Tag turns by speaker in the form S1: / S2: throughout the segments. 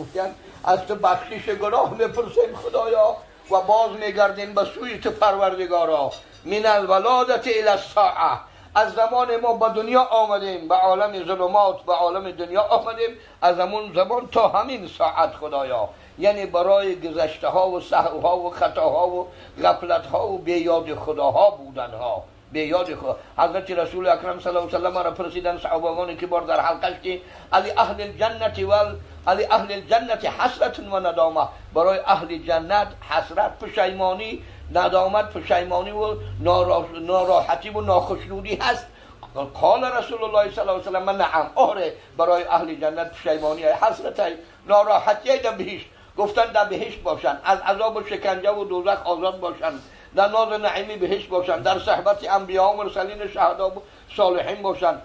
S1: گفتن از تو بخشش گناه میپرسیم خدایا و باز میگردیم به سوی تو پروردگارا. من الولادت الی الساعه، از زمان ما به دنیا آمدیم، به عالم ظلمات، به عالم دنیا آمدیم، از همون زمان تا همین ساعت خدایا. یعنی برای گذشته ها و سهوها و خطاها و غفلت ها و بیاد خداها بودن ها، بیاد خدا. حضرت رسول اکرم صلی الله علیه و سلم را پرسیدن صحابگان کبار در حلقش که علی اهل الجنت وال علی اهل الجنت حسرت و ندامه، برای اهل جنت حسرت، پشیمانی، ندامت، پشیمانی و ناراحتی و ناخشنودی هست. قال رسول الله صلی الله علیه و سلم نعم، آره برای اهل جنت پشیمانی، حسرت، ناراحتی در بهشت. گفتن در بهشت باشن، از عذاب و شکنجه و دوزخ آزاد باشن، در ناز نعیمی بهشت باشن، در صحبت انبیا و مرسلین شهدا و صالحین باشن،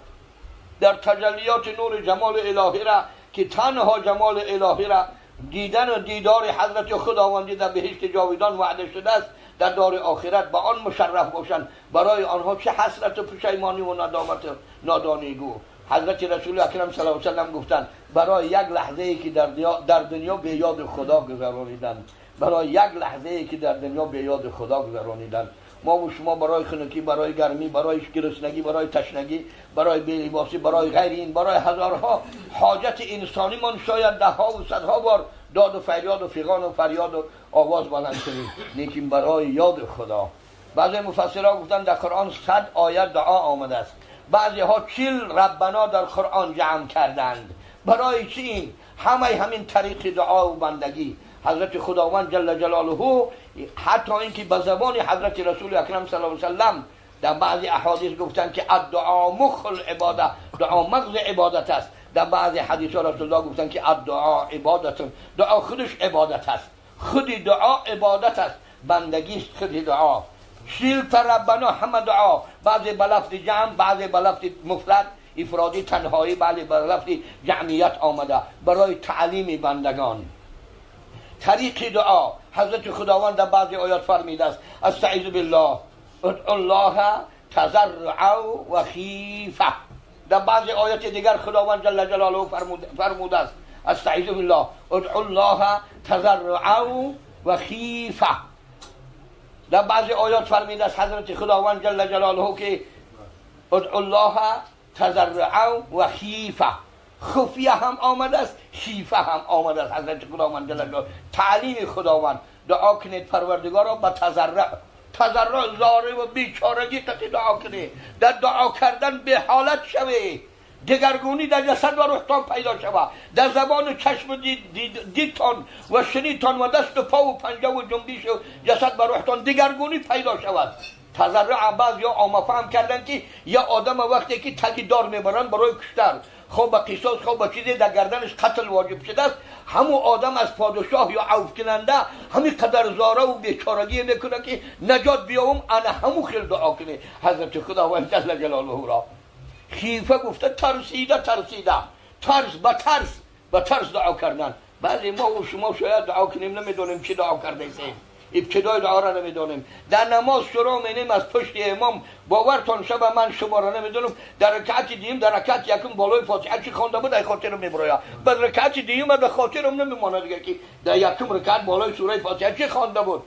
S1: در تجلیات نور جمال الهی را که تنها جمال الهی را دیدن و دیدار حضرت خداوندی در بهشت جاویدان وعده شده است، در دار آخرت با آن مشرف باشند. برای آنها چه حسرت و پشیمانی و ندامت نادانی گو. حضرت رسول اکرم صلی الله علیه و سلم گفتند برای یک لحظه ای که در دنیا به یاد خدا گذرانیدن، برای یک لحظه ای که در دنیا به یاد خدا گذرانیدن. ما و شما برای خنکی، برای گرمی، برای گرسنگی، برای تشنگی، برای بی‌لباسی، برای غیر این، برای هزارها حاجت انسانی من شاید ده ها و صدها بار داد و فریاد و فیغان و فریاد و آواز بلند کنیم، لیکن برای یاد خدا. بعضی مفسرها گفتن در قرآن 100 آیت دعا آمده است، بعضی ها 40 ربنا در قرآن جمع کردند. برای چی این؟ همه همین طریق دعا و بندگی حضرت خداوند جل جلاله، حتی اینکه به زبان حضرت رسول اکرم صلی الله علیه و سلم در بعضی احادیث گفتند که الدعا مخ العباده، دعا مغز عبادت است. در بعضی حدیث ها رسول الله گفتند که الدعا عبادت، دعا خودش عبادت است، خود دعا عبادت است، بندگی است خود دعا. 40 تا ربنا همه دعا، بعضی به لفظ جمع، بعضی به لفظ مفرد افرادی تنهایی، بعضی به لفظ جمعیت آمده برای تعلیم بندگان. طریق دعا حضرت خداوند در بعضی آیات فرمیده است استعیذ بالله ادعوا الله تضرعا و خیفه. در بعضی آیات دیگر خداوند جل جلاله فرموده است استعیذ بالله ادعوا الله تضرعا و خیفه. در بعضی آیات فرمیده است حضرت خداوند جل جلاله که ادعوا الله تضرعا و خیفه. خفیه هم آمده است، خیفه هم آمده است. حضرت خداوند جل جلاله تعلیم خداوند دعا کنید پروردگار را با تضرع، تضرع زاره و بیچارگی قطعی دعا کنید، در دعا کردن به حالت شوید، دگرگونی در جسد و روحتان پیدا شود، در زبان و چشم دیدتان و شنیدتان و دست و پا و پنجه و جنبیش و جسد و روحتان دگرگونی پیدا شود. تضرع بعض یا عامه فهم کردن که یا آدم وقتی که تگی دار میبرن برای کشتر، خب به قصاص، خب به چیزی در گردنش قتل واجب شده است، همون آدم از پادشاه یا عفو کننده همین قدر زاره و بیچارگی میکنه که نجات بیاوم، انا همون خیل دعا کنه حضرت خداوند جل جلاله را. خیفه گفته ترسیده، ترسیده، ترس به ترس، به ترس دعا کردن. بعضی ما و شما شاید دعا کنیم نمیدونیم چی دعا کرده ایم، ابتدای دعا را نمیدونیم. در نماز شروع می‌کنیم از پشت امام، باورتان شب من شما را نمیدونم، در رکعت دوم، در رکعت یکم بالای فاتحه چی خوانده بود ای خاطرم میبراید، بعد رکعت دوم به خاطرم نمیماند دیگه که در یکم رکعت بالای سوره فاتحه چی خوانده بود.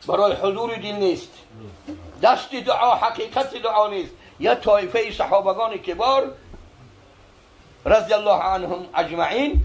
S1: برای حضور دل نیست، دست دعا حقیقت دعا نیست. یا طایفه صحابگان کبار رضی الله عنهم اجمعین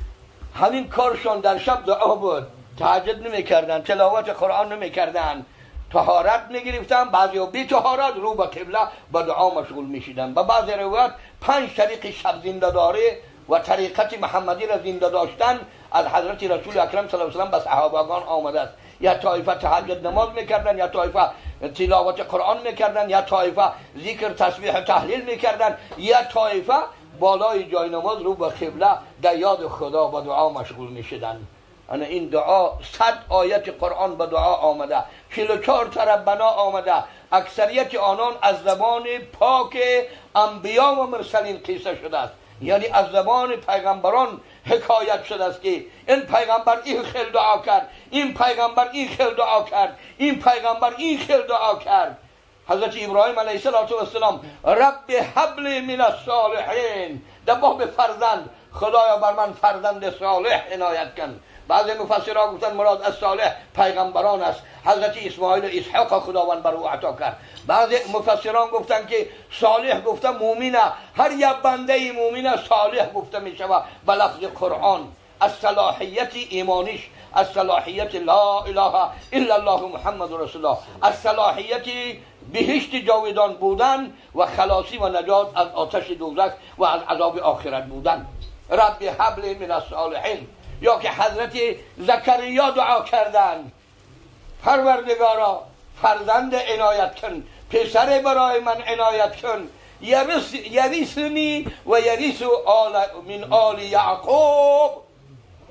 S1: همین کارشان در شب دعا بود، تهجد نمی‌کردن، تلاوت قرآن نمی‌کردن، طهارت می‌گرفتن، بعضی بی طهارت رو به قبله با دعا مشغول می‌شدن. با بعضی روایات 5 طریق شب زنده داری و طریقت محمدی را زنده داشتن از حضرت رسول اکرم صلی الله علیه و سلم به صحابگان آمده است. یا طایفه تهجد نماز می‌کردن، یا طایفه تلاوت قرآن می‌کردن، یا طایفه ذکر تسبیح تحلیل می‌کردن، یا طایفه بالای جای نماز رو به قبله در یاد خدا با دعا مشغول می‌شدن. انا این دعا 100 آیت قرآن به دعا آمده، 44 تا ربنا آمده، اکثریت آنان از زبان پاک انبیا و مرسلین قصه شده است، یعنی از زبان پیغمبران حکایت شده است که این پیغمبر این خیل دعا کرد، این پیغمبر این خیل دعا کرد، این پیغمبر این خیل دعا کرد. حضرت ابراهیم علیه السلام رب هب لی من الصالحین، در باب فرزند خدایا بر من فرزند صالح عنایت کن. بعضی مفسرها گفتن مراد از صالح پیغمبران است، حضرت اسماعیل و اسحاق خداوند بر او عطا کرد. بعضی مفسران گفتن که صالح گفته مومنه، هر یک بنده مومنه صالح گفته می شود به لفظ قرآن، از صلاحیت ایمانیش، از صلاحیت لا اله الا الله محمد رسول الله، از صلاحیت بهشت جاودان بودن و خلاصی و نجات از آتش دوزخ و از عذاب آخرت بودن. رب هب لی من الصالحین. یا که حضرت زکریا دعا کردن، پروردگارا فرزند عنایت کن، پسر برای من عنایت کن، یریثنی و یریث من آل یعقوب،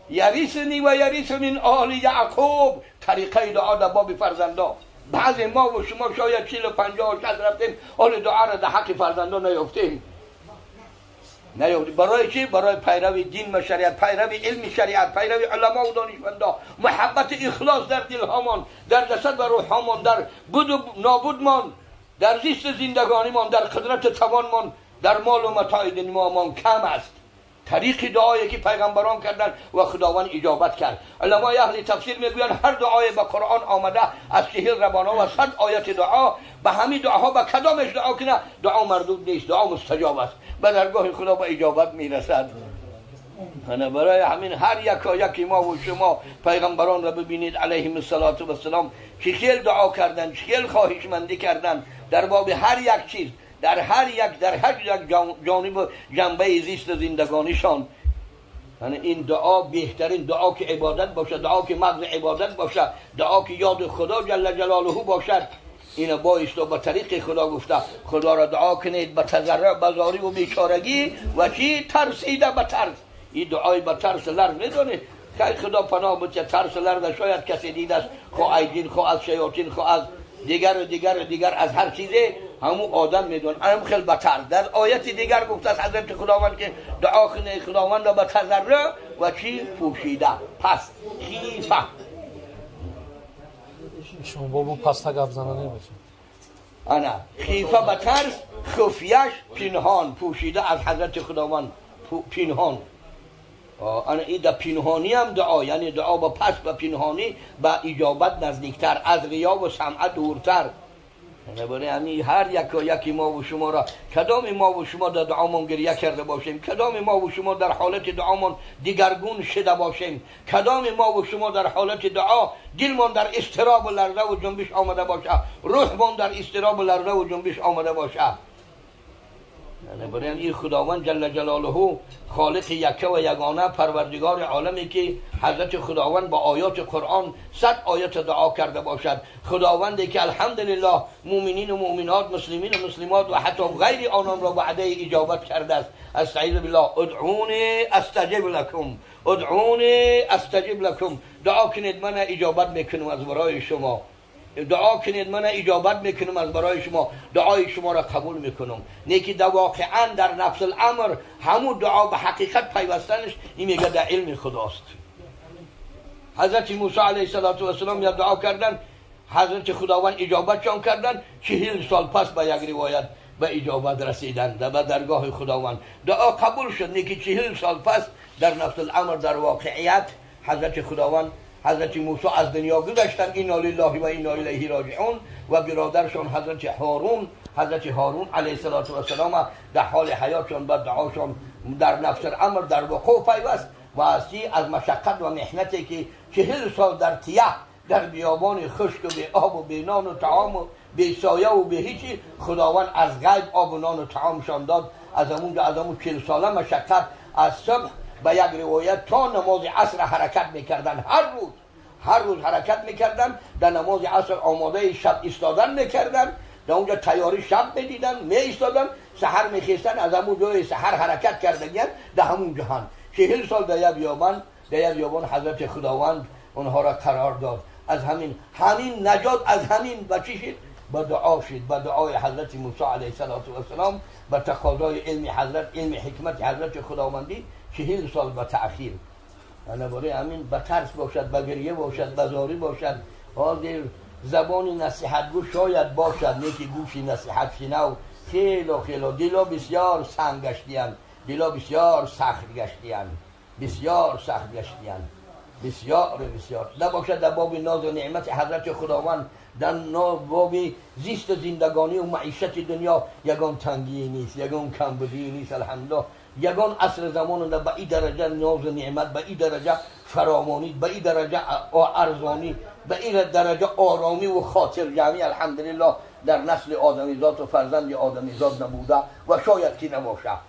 S1: یریثنی و یریث من آل یعقوب. طریقه دعا در باب فرزندا. بعضی ما و شما شاید 40 و 50 و 60 رفتیم، حال دعا را در حق فرزندا نیافتیم. برای چی؟ برای پیروی دین و شریعت، پیروی علم شریعت، پیروی علما و دانشمندا، محبت اخلاص در دلهامان، در جسد و روحهامان، در بود و نابودمان، در زیست زندگانیمان، در قدرت توانمان، در مال و متاع دنیامان کم است. طریق دعایی که پیغمبران کردند و خداوند اجابت کرد. علمای اهل تفسیر میگویند هر دعای به قرآن آمده از 40 ربانا و 100 آیت دعا، به همین دعاها به کدامش دعا کنه دعا مردود نیست، دعا مستجاب است، به درگاه خدا به اجابت میرسد. برای همین هر یکایک ما و شما پیغمبران را ببینید علیهم الصلاة والسلام که خیلی دعا کردند، خیلی خواهشمندی کردند در باب هر یک چیز، در هر یک جانب جنبه زیست زندگانیشان. یعنی این دعا بهترین دعا که عبادت باشد، دعا که مغز عبادت باشد، دعا که یاد خدا جل جلاله باشد. این بایست به طریق خدا گفته خدا را دعا کنید به تضرع، به زاری و بیچارگی و چی؟ ترسیده به ترس. این دعای به ترس لرز میدونید خیلی خدا پناه بود که ترس لرز شاید کسی دید است، خو ایدین، خو از شیاطین، خو از دیگر و دیگر و دیگر، از هر چیزی همون آدم میدون. هم خیلی بتر در آیت دیگر گفته است حضرت خداوند که دعا کنه خداوند را به تضرع و چی؟ پوشیده. پس خیفه
S2: شما بابو پس گپ زنانه باشه.
S1: انا خیفه به ترس، خفیش پنهان، پوشیده از حضرت خداوند پنهان. انا این در پنهانی هم دعا، یعنی دعا با پس و پنهانی به اجابت نزدیکتر، از ریا و سمعه دورتر. برای همین هر یکی ما و شما را، کدام ما و شما در دعامان گریه کرده باشیم، کدام ما و شما در حالت دعامان دیگرگون شده باشیم، کدام ما و شما در حالت دعا دلمان در اضطراب و لرزه و جنبش آمده باشه، روحمان در اضطراب و لرزه و جنبش آمده باشه. برای این خداوند جل جلاله خالق یکه و یگانه پروردگار عالمی که حضرت خداوند با آیات قرآن 100 آیت دعا کرده باشد، خداوندی که الحمدلله مؤمنین و مؤمنات، مسلمین و مسلمات و حتی غیر آنان را وعده اجابت کرده است. استعیذ بالله، ادعونی استجب لکم، ادعونی استجب لکم. دعا کنید من اجابت میکنم از برای شما، دعا کنید من اجابت میکنم از برای شما، دعای شما را قبول میکنم. نیکی در واقعا در نفس الامر همون دعا به حقیقت پیوستنش، این میگه در علم خداست. حضرت موسی علیه السلام یا دعا کردن، حضرت خداوند اجابتشان کردن، 40 سال پس به یک روایت به اجابت رسیدن به درگاه خداوند. دعا قبول شد، نیکی 40 سال پس در نفس الامر در واقعیت حضرت خداوند، حضرت موسی از دنیا گذشتن، انا لله و انا الیه راجعون، و برادرشان حضرت هارون، حضرت هارون علیه السلام در حال حیاتشان و دعاشان در نفس الامر در وقوع پیوست و از مشقت و محنتی که 40 سال در تیه، در بیابان خشک و بی آب و بی نان و طعام و بی سایه و بی هیچی، خداوند از غیب آب و نان و طعامشان داد. از همون 40 ساله مشقت، از صبح به یک روایت تا نماز عصر حرکت میکردن، هر روز حرکت میکردن، در نماز عصر آماده شب ایستادن میکردن، در اونجا تیاری شب میدیدن، می ایستادن، سحر میخیستن، از همون جای سحر حرکت کردن در همون جهان. 40 سال در یک بیابان حضرت خداوند اونها را قرار داد. از همین نجات، از همین با چی شد؟ با دعا شد، با دعای حضرت موسی علیه السلام، با تقاضای علم حضرت، علم حکمت حضرت خداوندی، 40 سال با تأخیر. برای همین به ترس باشد، به گریه باشد، به زاری باشد. حاضر زبان نصیحت گو شاید باشد، نیکی گوشی نصیحت شنو خیلی خیلی دلا بسیار سنگ گشتی‌اند، Дила бисёр сахт гаштиянд, бисёр сахт гаштиянд, бисёр бисёр. Набошад дар боби нозу неъмати ҳазрати Худованд, дар боби зисту зиндагонӣ ва маишати дунё ягон тангӣ нест, ягон камбудӣ нест. Алҳамдулиллоҳ, ягон аср замон ба ин дараҷа нозу неъмат, ба ин дараҷа фаровонӣ, ба ин дараҷа арзонӣ, ба ин дараҷа оромӣ ва хотирҷамъӣ алҳамдулиллоҳ дар насли одамизод ва фарзанди одамизод набуда ва шояд ки набошад.